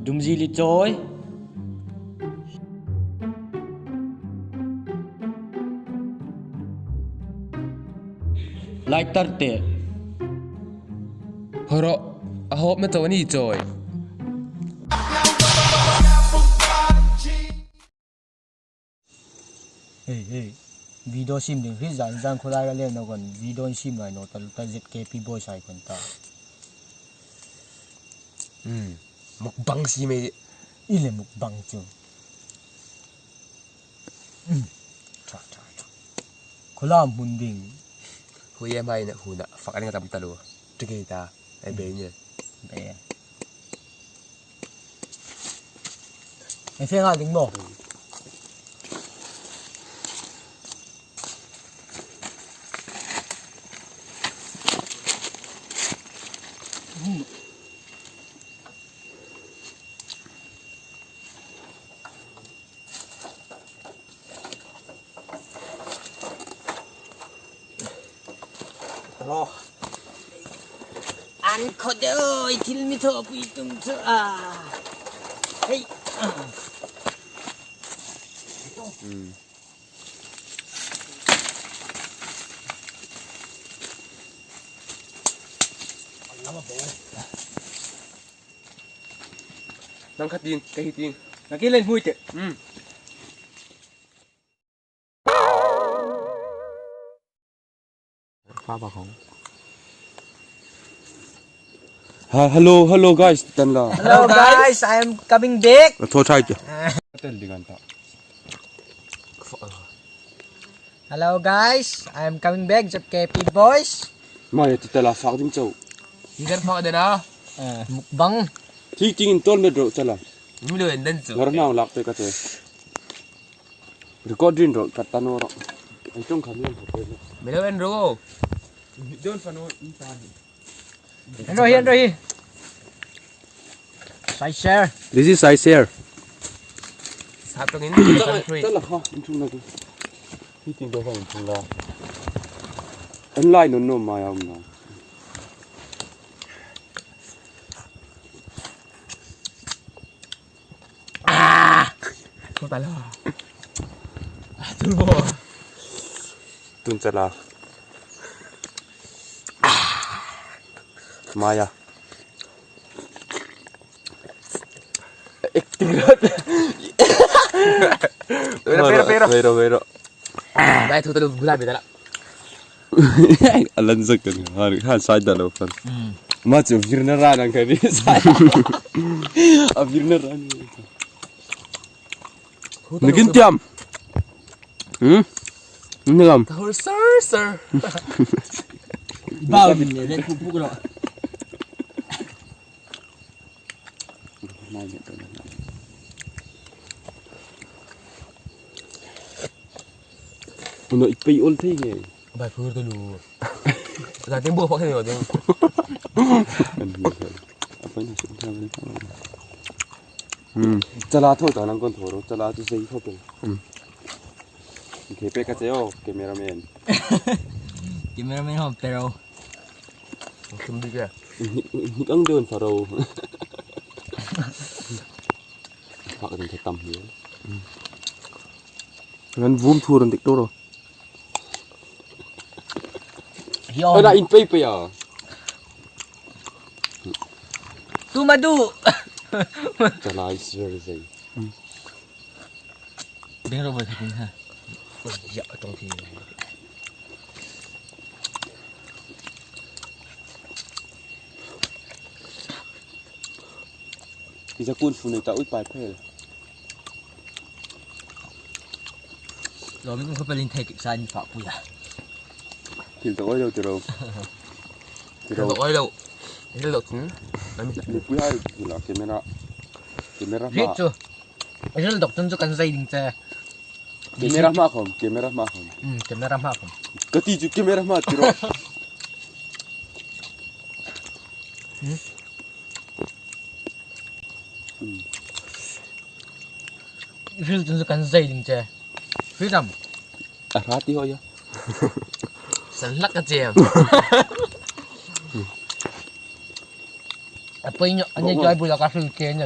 Dumzil i cawi. Like tar te. Horo, a hawp na cho ni cawi. Hey hey video sim ding hi zan zan khulai ra le no kon video sim lai no tal ta ZKP boys ai kon ta. Mukbang si me. Ile mukbang chu. Tha tha tha. Khula mun ding. Hui em ai na huna fak an tam talu. Tike ta ai be ni. Be. Ai fe nga ding mo. An kho deuh thil mi tho pui tum chu a. Hei. Nang khat ding, ka hi ding. Na ki lên hui te. Hi, hello, hello guys, tan la. Hello guys, I am coming back. Tho chai te. Tel dingan ta. Hello guys, I am coming back ZKP boys. Ma ya ti tala fak ding chau. Ngan phak de na. Mukbang. Thi ting in ton met ro chala. Mi lo en den chu. Ngar nang lak te ka che. Record din ro kat tano ro. Ai tong kham lam pho pe. Mi lo en ro. Don fano in ta ni. Enro hi, enro hi. Sai share. This is I share. Sap tong in san three. Chala kha in chung na ku. Thi ting do fa in chung la. An lai non no ma ya um na. Ko ta la. Tu bo. Tun chala. Maya. Acting rat. Pero pero pero. Pero pero. Dai thu ta lu gula bi da la. Alan zak kan han han sai da lo fan. Ma chu virna ran ang kani sai. A virna ran. Nagin tiam. Nigam. Thur sir sir. Bao mình để lên phục vụ rồi. Nó ít bị ôn thế nhỉ. Bài phur ta lu. Ra tiếng bùa phok thế rồi. Chala thôi cả năng con thổ rồi, chala chú giấy thôi kìa. Okay, peka chayo, cameraman. Cameraman hom pero. Khum bi ke. Nik ang đơn pharo. Phak din tầm hiểu. Ngân vum thua rồi tịch rồi. Hi Ơ on. đã in paper à? Tu madu. Chala is very dày. Đừng rồi thật ha. Dạ trong thì. Thì ra quân phụ này ta út bài phê. Rồi mình cũng phải lên thầy kịp sai phạm bùi à. Thì tao đâu từ đâu. Từ đâu. Oi đâu. Thế lo cũng. Ni pui hai là camera. Camera Riết ma. chưa? Rất độc chân cho cần dây đình chè. Camera ma không, camera ma không. Ừ, camera ma không. Cái tí chú camera ma từ đâu. Rất chân cho cần dây đình chè. Phía tầm. À ra tí thôi. San lắc cái chèm. Apa ini? Anh chơi bùi là cá sư kia nhỉ?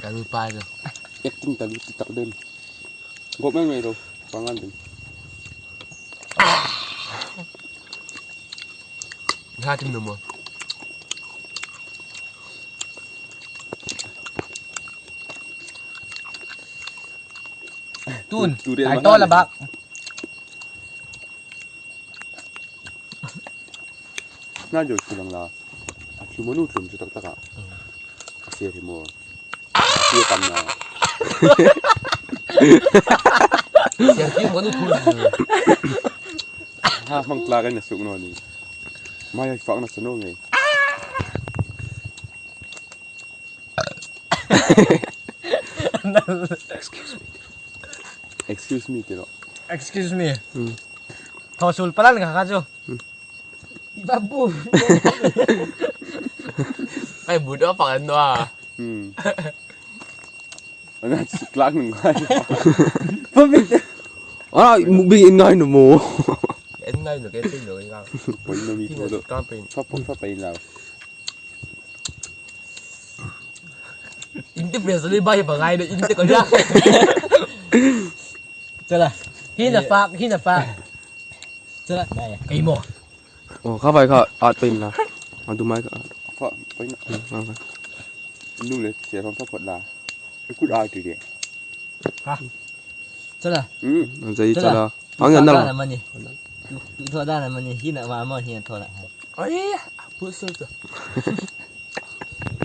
Ka nu pa chu. Acting ta lu ti tak dem. Gop mai mai ro pangan dem. Nga tim no mo. Tun, tai to la bak. Na jo chu lang la. A thlum anu thlum chu tak tak ah. A sia hi maw. A sia tam na. Sia tim ko nu thul. Ha mang tla kan na suk no ni. Mai ai fak na sano nge. Excuse me. Excuse me ti ro. Excuse me. Tho sul palan ka kha chu. Babu. Ai bu đó phẳng anh noa. Hmm. Ana suk lak nung ngai. À, bi in ngai no mo. Em ngay được cái tin được cái Poi no mi Tin tho được do. con pin. Fa fa pa in la. In te press lên bay bằng ngay đấy, in te còn ra. Chala. Hi na fa, hi na fa. Chala. Cái mo. Ồ, kha vai kha at pin la. A du mai kha. Fa pa in. À, Nu le sia fa fa la. Ku da ti de. Chala. Hmm. Zai chala. Ang yan na. Mà nhỉ. Tu da na mà nhỉ, hi na ma ma hi na tho na. Ấy, bữa sơ rồi.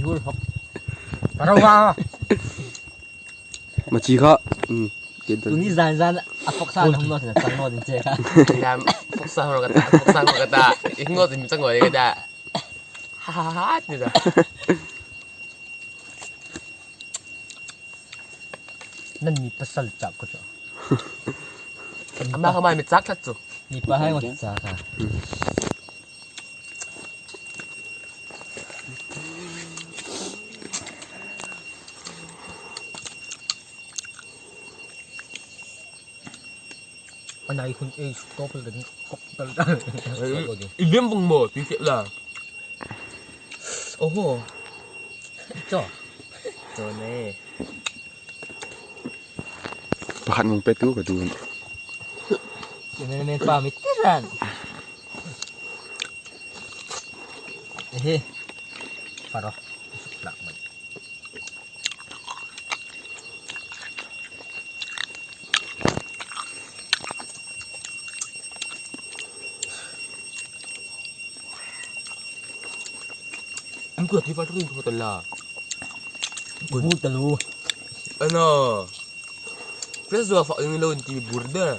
Hur hop. Parang wa. Mà chỉ kha. Ừ. Cái Tu ni zan zan a phok sa na hum no na sang no din che kha. Làm phúc sao rồi cái ta, phúc sao rồi cái ta. Ít ngồi thì mình sẽ ngồi cái ta. Ha ha ha như vậy. Nan mi pasal chak ko cho. Amma không ai mình chắc thật rồi. Mi pa hai ngot cha kha. Anai hun ei stop le kop tal tal. Im vùng mở thì sẽ là. Ồ. Cho. Rồi nè. Pakhat mong pe tu ka tu. Nên men pa mi tiran. Ehe. Faro. Lak man. Em cứ thấy vào trong kinh tuần là. Bu talu. Ano. Press rồi phọ lên thì burda.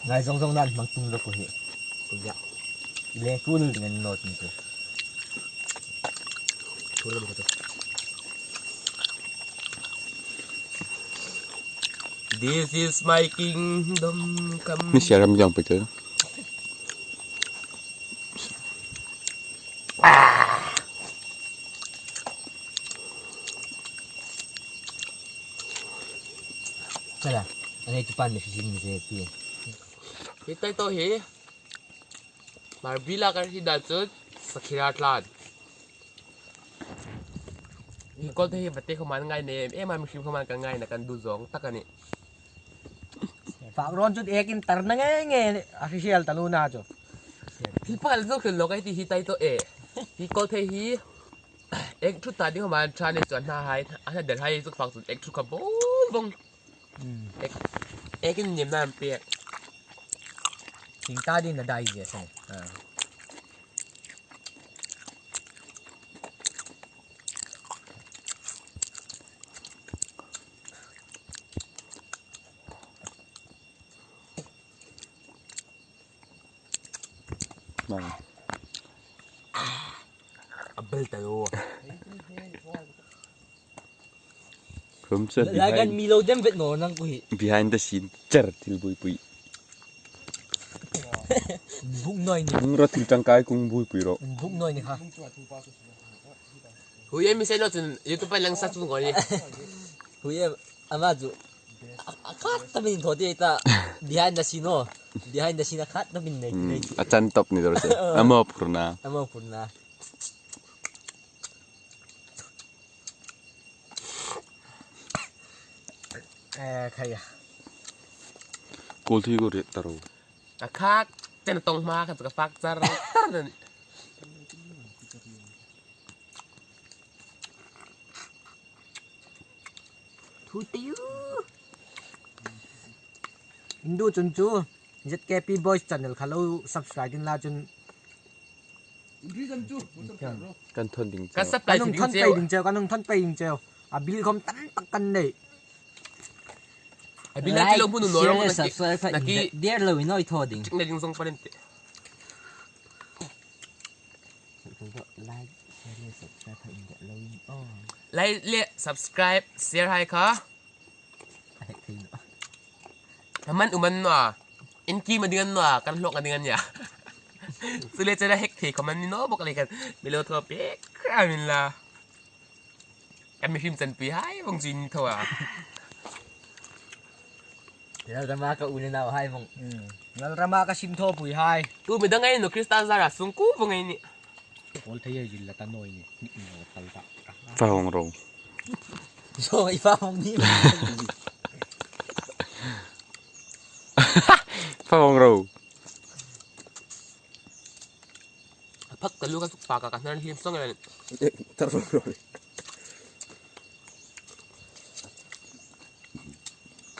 Ngai zong zong nan mang tung lo ko hi. Dạ. Le ku nu ngan not ni ko. Thôi là được rồi. This is my kingdom come. Mi sia ram jang pe tu. Chala. Anai tu pan me shi mi ze pi. Hi tay to hi. Marbila kar hi da chut sakhira tlan. Hi kol te hi vate khoman ngai ne em am shim khoman ka ngai na kan du zong takani. Phak ron chut ekin tar na nge nge official talu na cho. Hi pal zo khel lo kai ti hi tai to e. Hi kol the hi ek thu ta ding khoman cha ne chuan na hai a der hai zuk fang chun ek thu ka bo bong. Ek ekin nem nan pe. Ting ta din na dai je sen. Ma. Abel ta yo. From sa Lagan mi lo dem vet no nang ko hi. behind the scene char thil bui pui. Buk noi ni. Kung ro thil tangkai kung bui pui ro. Buk noi ni kha. Hu ye mi se lo chun YouTube lang sa chun ngoni. Hu ye ama ju. Khat ta min tho te ta behind the scene no. Behind the scene khat ta min nei nei. Achan top ni dor se. Amo purna. Ama purna. Eh khai a. Kawl thi ko re taro. A khak chen tong ma kha ka fak char tar na ni. Thu tiu. Hindu chun chu ZKP Boys channel kha lo subscribe din la chun Kan thon ding Kan cheu. supply Kan ding thon cheu. pe ding cheu kan thon pe ding cheu. A bil khom tam tak kan nei. A bil na ti lo mun no rong na ki. subscribe Na ki dear lo noi tho ding. na ding song panen te. Like share subscribe in the lo in oh. Like le subscribe share hai kha. Ai thei no. Man uman no a. In ki ma dingan no a kan hlok a dingan ya. Sule chana hek thei khaman ni no bok le kan melo tho pe kramin la. Kan mi hrim chan pui hai bong chin tho a. Lal rama ka u na hai mong. Lal rama ka sim tho pui hai. Tu mi dang ai no Kristal zara sung ku bong ai ni. Kawl thei ai jil la ta noi ni. Ni no tal ta. Fa hong ro. So i fa mong ni. Fa hong ro. Phak ka lu ka suk pa ka ka hnar him song ai. Tar ro.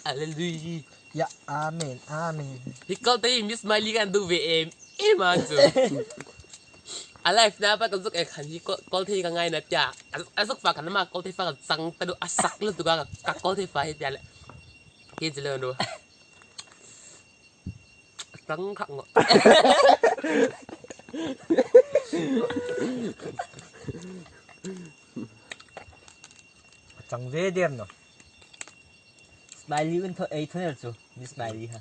Hallelujah. Ya amen amen. Hi kal te Miss Miley kan du ve em em ma chu. A life na pa ka zuk e khan hi kol thei ka ngai na tia. A zuk fa kan ma kol thei fa ka chang ta du a sak lu tu ka ka kol thei fa hi tia le. Hi zile no. Tang khak ngo. Chang ve dem no. Smiley un tho ei thonel chu. Miss Smiley ha.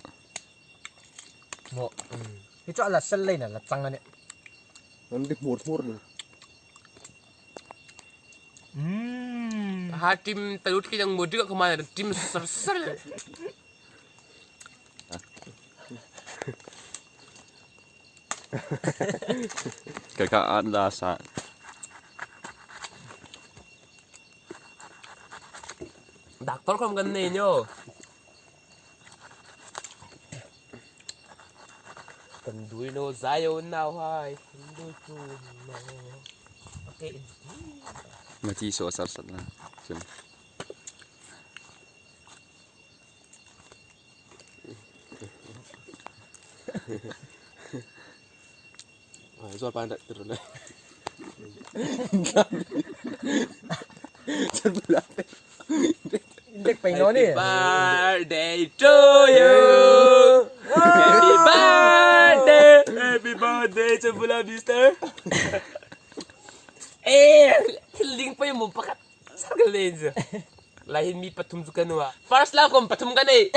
Mo. Hi cho la sel lein la chang ani. Nan dik mur mur ni. Ha tim talut ki jang modi ka khama tim sar sar. Ka ka an la sa. Doctor khom kan nei nyo. Kan dui no zayo nau hai. Kan dui tu no. Okay. Ma chi so sar sat la. Sim. Ai zual pan dak terus. Chan bula. Dek pe no ni. Happy birthday to you. Happy birthday. Happy birthday to Bula Mister. Eh, thil pa mo pakat. Sar ka len chu. Lai hin mi pathum chu kanwa. First love kom pathum ka nei.